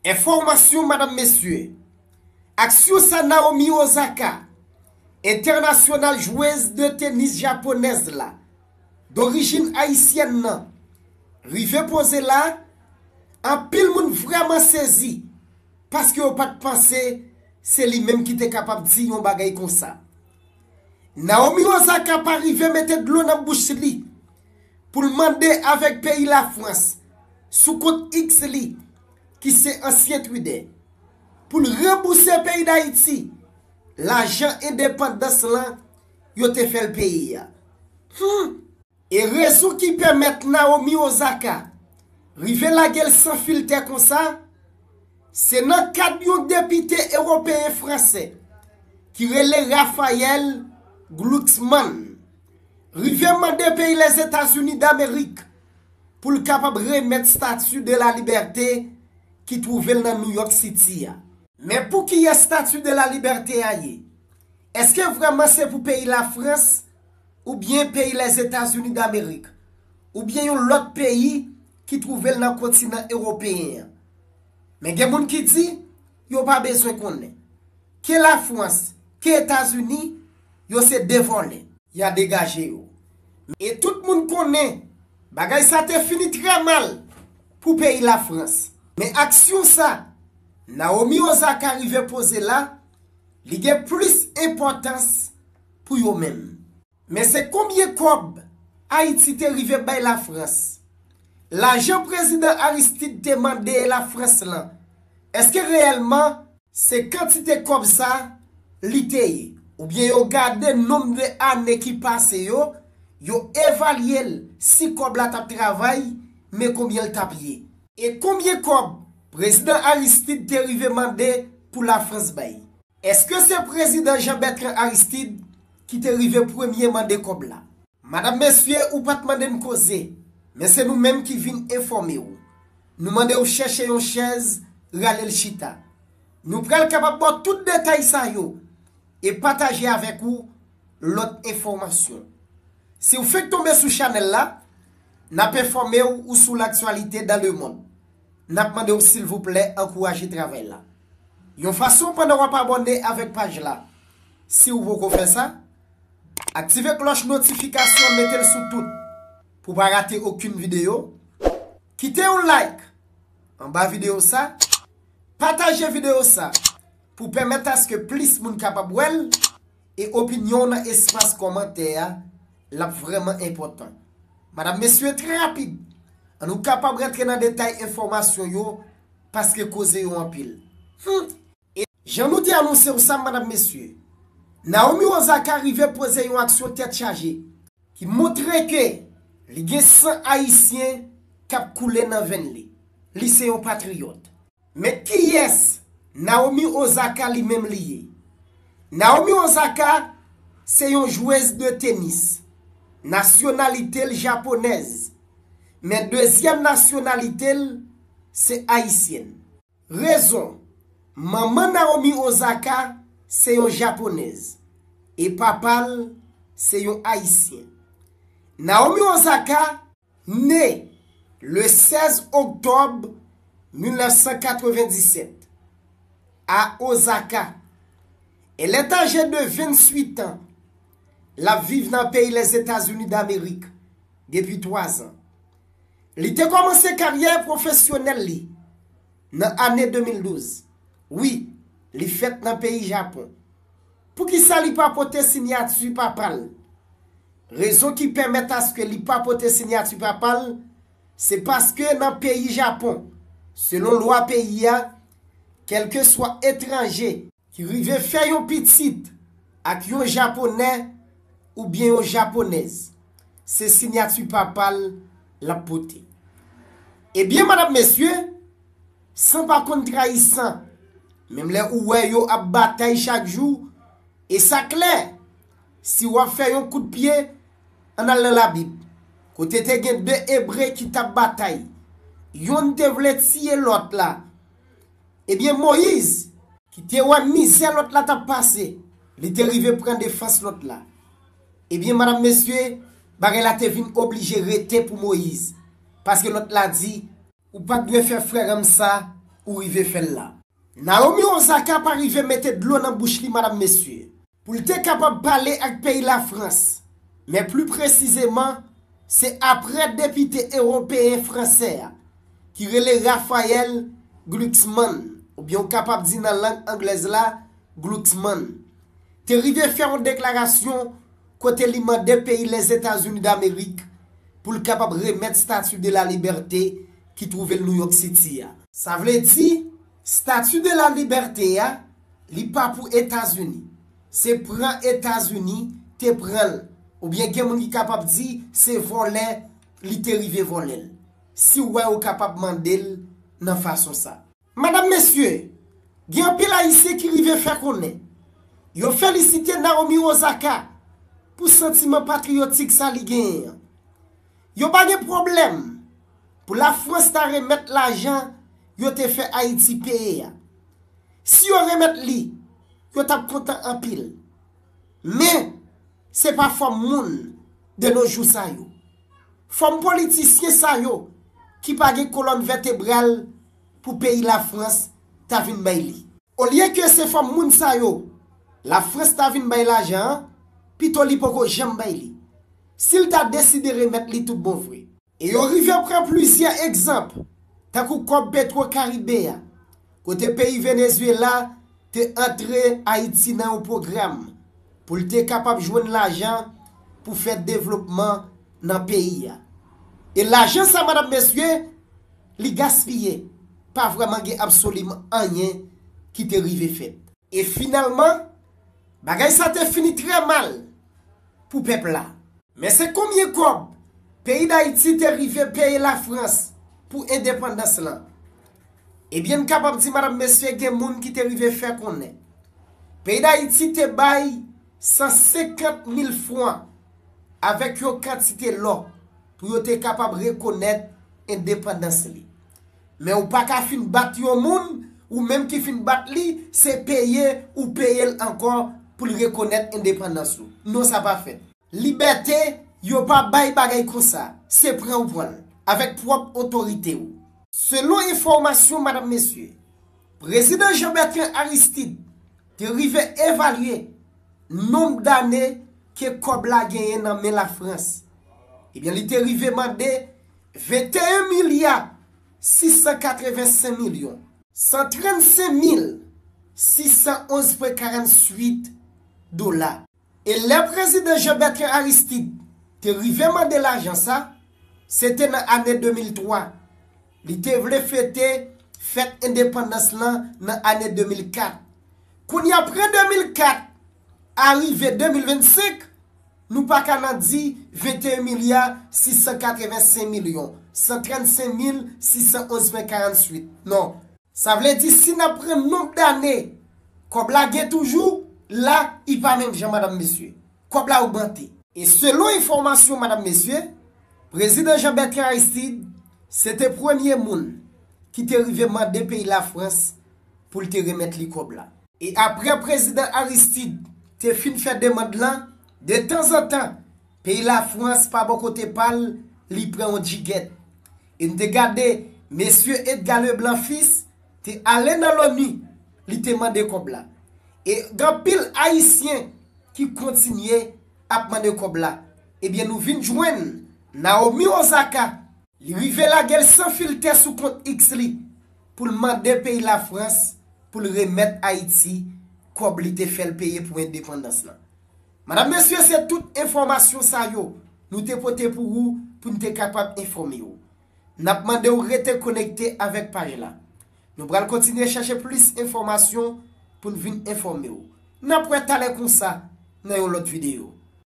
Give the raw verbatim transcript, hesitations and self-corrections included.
Enfòmasyon, madanm, mesye. Aksyon sa Naomi Osaka, entènasyonal jwez de tenis japonèz la, dorijin ayisyèn nan, rive poze la, anpil moun vrèman sezi, paske yo pa t panse se li menm ki te kapab di yon bagay konsa. Naomi Osaka pa rive mete dlo nan bouch li pou l mande avèk peyi Lafrans sou kont X li, ki se ansyen Twitter, pou l ranbouse peyi Dayiti lajan endepandans lan yo te fè l peye a. Hmm. E rezon ki pèmèt Naomi Osaka rive lage l san filtè konsa, se nan kad yon depite ewopeyen fransè ki rele Raphaël Glucksmann rive mande peyi Lèzetazini Damerik pou l kapab remèt Statue de la Liberté ki twouve l nan New York City a. Men pou kiyès Statue de la Liberté a ye? Èske vrèman se pou peyi Lafrans oubyen peyi Lèzetazini Damerik, oubyen yon lòt peyi ki twouve l nan kontinan ewopeyen an? Men gen moun ki di, yo pa bezwen konnen. Ke Lafrans, ke Etazini, yo se de vòlè. Ya degaje yo. E tout moun konnen, bagay sa te fini trè mal pou peyi Lafrans. Men aksyon sa Naomi Osaka rive poze la, li gen plis enpòtans pou yo menm. Men se konbyen kòb Ayiti te rive bay Lafrans? Lajan prezidan Aristide te mande Lafrans lan, èske reyèlman se kantite kòb sa li te ye? Oubyen yo gade nonb de ane ki pase yo, yo evalye l, si kòb la t ap travay, men konbyen l t ap ye? E konbyen kòb prezidan Aristide te rive mande pou Lafrans bay? Èske se prezidan Jean Bertrand Aristide ki te rive premye mande kòb la? Madanm, mesye, ou pa t mande n koze, men se nou menm ki vin enfòme w. Nou mande w chèche yon chèz, rale l chita. Nou pral kapab ba w tout detay sa yo e pataje avèk ou lòt enfòmasyon. Si w fenk tonbe sou chanèl la, n ap enfòme w ou sou laktyalite dans le monde. N ap mande w silvouplè ankouraje travay la yon fason pandan w ap abòne avèk paj la. Si w poko fè sa, aktive klòch notifikasyon, mete l sou tout pou w pa rate okenn videyo. Kite yon like anba videyo sa, pataje videyo sa pou pèmèt aske plis moun kapab wè l, e opinyon w nan espas kòmantè a, l ap vrèman enpòtan. Madanm, mesye, trè rapid, ann nou kapab rantre nan detay enfòmasyon yo, paske koze yo anpil. Hmm. E jan nou te anonse w sa, madanm, mesye, Naomi Osaka rive poze yon aksyon tèt chaje ki montre ke li gen san ayisyen k ap koule nan venn li. Li se yon patriyòt. Men kiyès Naomi Osaka li menm li ye? Naomi Osaka se yon jwez de tenis. Nasyonalite l japonèz. Men dezyèm nasyonalite l se ayisyèn. Rezon, manman Naomi Osaka se yon japonèz e papa l se yon ayisyen. Naomi Osaka ne le sèz oktòb mil nèf san katrevenndisèt a Osaka. Elle est âgée de vingt-huit ans. L ap viv nan peyi Lèzetazini Damerik depi twa zan. Li te kòmanse karyè pwofesyonèl li nan ane de mil douz. Wi, li fèt nan peyi Japon. Poukisa li pa pote siyati papa l? Rezon ki pèmèt aske li pa pote siyati papa l, se paske nan peyi Japon, selon lwa peyi a, kèlkeswa etranje ki rive fè yon pitit ak yon japonè oubyen yon japonèz, se siyati papa l l ap pote. Ebyen, madanm, mesye, san pa konn trayi san, menm lè ou wè yo ap batay chak jou, e sa klè, si w ap fè yon kout pye, ann al nan Labib, kote te gen de Ebre ki t ap batay, yonn te vle tiye lòt la. Ebyen, Moyiz, ki te wè mizè lòt la t ap pase, li te rive pran defans lòt la. Ebyen, madanm, mesye, bagay la te vin oblije rete pou Moyiz, paske lòt la di, ou pa t dwe fè frè ranm sa ou rive fè l la. Naomi Osaka pa rive mete dlo nan bouch li, madanm, mesye, pou l te kapab pale ak peyi Lafrans. Men pli presizeman, se apre depite ewopeyen fransè a, ki rele Raphaël Glucksmann, oubyen w kapab di nan lang anglèz la, Glucksmann, te rive fè yon deklarasyon kote li mande peyi Lèzetazini Damerik pou l kapab remèt Statue de la Liberté ki twouve l New York City a. Sa vle di, Statue de la Liberté a, li pa pou Etazini. Se pran Etazini te pran l. Oubyen gen moun ki kapab di se vòlè li te rive vòlè l. Si w wè, ou kapab mande l nan fason sa. Madanm, mesye, gen anpil Ayisyen ki rive fè konnen yo felisite Naomi Osaka pou santiman patriyotik sa li genyen an. Yo pa gen pwoblèm pou Lafrans ta remèt lajan yo te fè Ayiti peye a. Si yo remèt li, yo t ap kontan anpil. Men, se pa fòm moun de nos jours sa yo. Fòm politisyen sa yo ki pa gen kolòn vètebral pou peyi Lafrans ta vin bay li. Olye ke se fòm moun sa yo Lafrans ta vin bay lajan an, pito li poko janm bay li. Si l ta deside remèt li tout bon vre. E yo rive pran plizyè egzanp, tankou kòb Petro Karibe a, kote peyi Venezuela te antre Ayiti nan yon pwogram pou l te kapab jwenn lajan pou fè devlopman nan peyi a. E lajan sa, madanm, mesye, li gaspiye, pa vrèman gen absoliman anyen ki te rive fèt. E finalman, bagay sa te fini trè mal pou pèp la. Men se konbyen kòb peyi Dayiti te rive peye Lafrans pou endepandans lan? Ebyen, n kapab di, madanm, mesye, gen moun ki te rive fè konnen peyi Dayiti te bay san senkant mil fran avèk yon kantite lò pou yo te kapab rekonèt endepandans li. Men ou pa ka fin bat yon moun, ou menm ki fin bat li, se peye ou peye l ankò pou l rekonèt endepandans ou. Non, sa pa fèt. Libète, yo pa bay bagay konsa. Se pran ou pran l, avèk pwòp otorite w. Selon enfòmasyon, madanm, mesye, prezidan Jean Bertrand Aristide te rive evalye nonb dane ke kòb la genyen nan men Lafrans. Ebyen, li te rive mande venteyen milya sis san katrevensenk milyon san trannsenk mil sis san onz pwen karantuit dola. E lè prezidan Jean Bertrand Aristide te rive mande lajan sa, se te nan ane de mil twa. Li te vle fete fèt endepandans lan nan ane de mil kat. Kounye a, apre de mil kat, arive de mil vennsenk, nou pa ka nan di venteyen milya sis san katrevensenk milyon san trannsenk mil sis san onz pwen karantuit. Non. Sa vle di, si n ap pran nonb dane kòb la gen toujou, la, li pa menm jan, madanm, mesye. Kòb la ogmante. E selon enfòmasyon, madanm, mesye, prezidan Jean Bertrand Aristide se te premye moun ki te rive mande peyi Lafrans pou l te remèt li kòb la. E apre prezidan Aristide te fin fè demann lan, de tanzantan, peyi Lafrans pa bò kote pa l, li pran yon djigèt. E n te gade, mesye Edgar Leblanc Fils te ale nan loni, li te mande kòb la. E gen anpil Ayisyen ki kontinye ap mande kòb la. Ebyen, nou vin jwenn Naomi Osaka, li rive lage l san filtè sou kont X li pou l mande peyi Lafrans pou l remèt Ayiti kòb li te fè l peye pou endepandans lan. Madanm, mesye, se tout enfòmasyon sa yo nou te pote pou ou, pou n te kapab enfòme w. N ap mande w rete konekte avèk paj la. Nou pral kontinye chèche plis enfòmasyon pou n vin enfòme w. N ap wè talè konsa nan yon lòt videyo.